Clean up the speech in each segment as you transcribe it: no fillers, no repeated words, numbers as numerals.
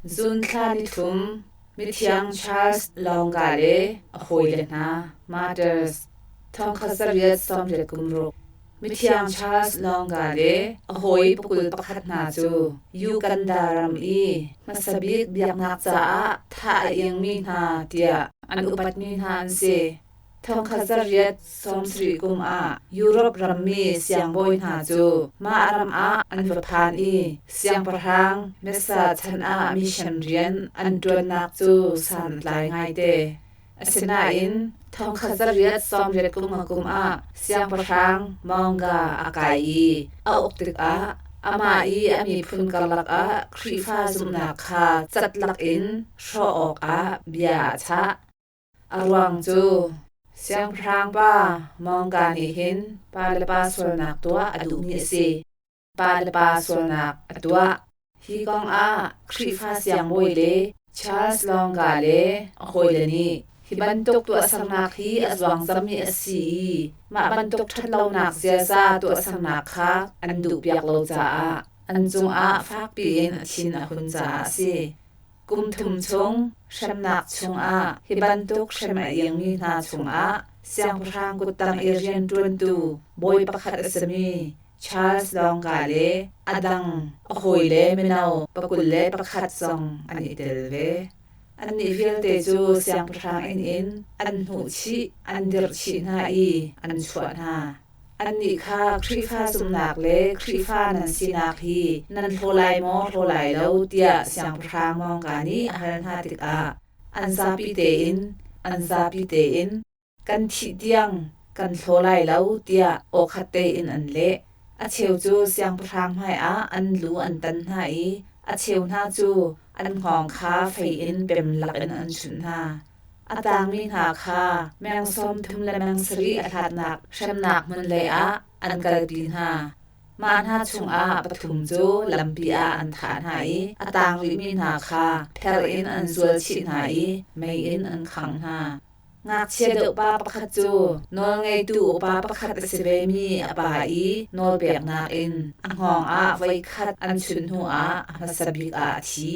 Zun thla ni thum, Mithiang Charles Lawngka le a hawile hna, Martyrs, 1886. Mithiang Charles Lawngka le a hawi 21 hna cu Uganda ram i hmasa bik biaknak caah thah a ingmi hna tiah an upatmi hna an si. 1870 kum ah Europe rammi siangbawi hna cu mah ram ah an va phan i siangpahrang Mesa chan ah mission rian an ṭuannak cu san a tlai ngaite. Asinain 1880 kum a kum ah siangpahrang Maunga a kai i a uk tikah amah i a miphun karlak ah Khrihfa zumhnak kha cat lakin hrawh awkah bia a chah. A ruang cu siangpahrang pa Mawngka nih hin pa le pa sualnak tuah a duhmi a si. Pa le pa sualnak a tuah. Hi kong ah Khrihfa siangbawi le Charles Lawngka le a hawile nih hi bantuk tuahsernak hi a zuangzammi a si i mah bantuk ṭhatlonak ziaza tuahsernak kha an duhpiak lo caah an cungah fakpi in a thin a hun caah a si. Kum thum chung hremnak chungah hi bantuk hrem a iangmi hna chungah siangpahrang kuttang i rianṭuantu bawi pakhat a simi Charles Lawngka le a dang a hawile mino 21 zong an i tel ve. Annih vialte cu siangpahrang inn in an hnuhchih an dirhchih hna i an chuah hna. Annih kha Khrihfa zumhnak le Khrihfa nan sinak hi nan hlaw lai maw hlaw lai lo tiah siangpahrang mawngka nih a hal hna tikah an zapi tein an zapi tein kan thih tiang kan hlaw lai lo tiah aw khat tein an leh. A cheu cu siangpahrang hmaiah an lu an tan hna i a cheu hna cu an hngawng kha fei in pem lakin an chunh hna. A tangmi hna kha meng 30 le meng 70 a hlatnak hremnak hmun leiah an kalpi hna. Mah hna chungah pathum cu lampi ah an thah hna i a tang rihmi hna kha pher in an zual chih hna i mei in an khangh hna. Ngakchia deuh pa pakhat cu nawlngeitu upa pakhat a si vemi a pa i nawlpeknak in a hngawng ah voikhat an chunh hnuah a hmasa bik ah a thi.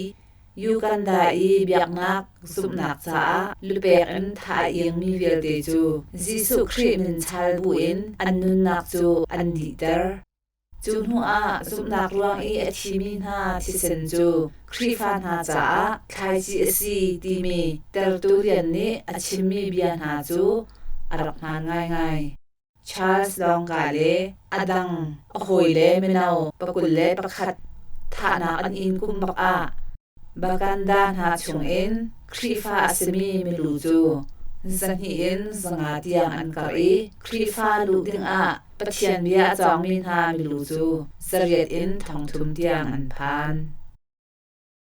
Uganda i biaknak zumhnak caah lupek in thah a iangmi vialte cu Jesuh Khrih min chal buin an nunnak cu an dihter. Cu hnuah zumhnak ruang i a thimi hna thisen cu Khrihfa hna caah thlaici a si timi Tertullian nih a chimmi bia hna cu a rak hmaan ngaingai. Charles Lawngka le a dang a hawile mino 21 thahnak an in kum bak ah Baganda hna chungin Khrihfa a simi milu cu 200 in 500 tiang an karh i Khrihfa luh dingah Pathian bia a cawngmi hna milu cu 800 in 3,000 tiang an phan.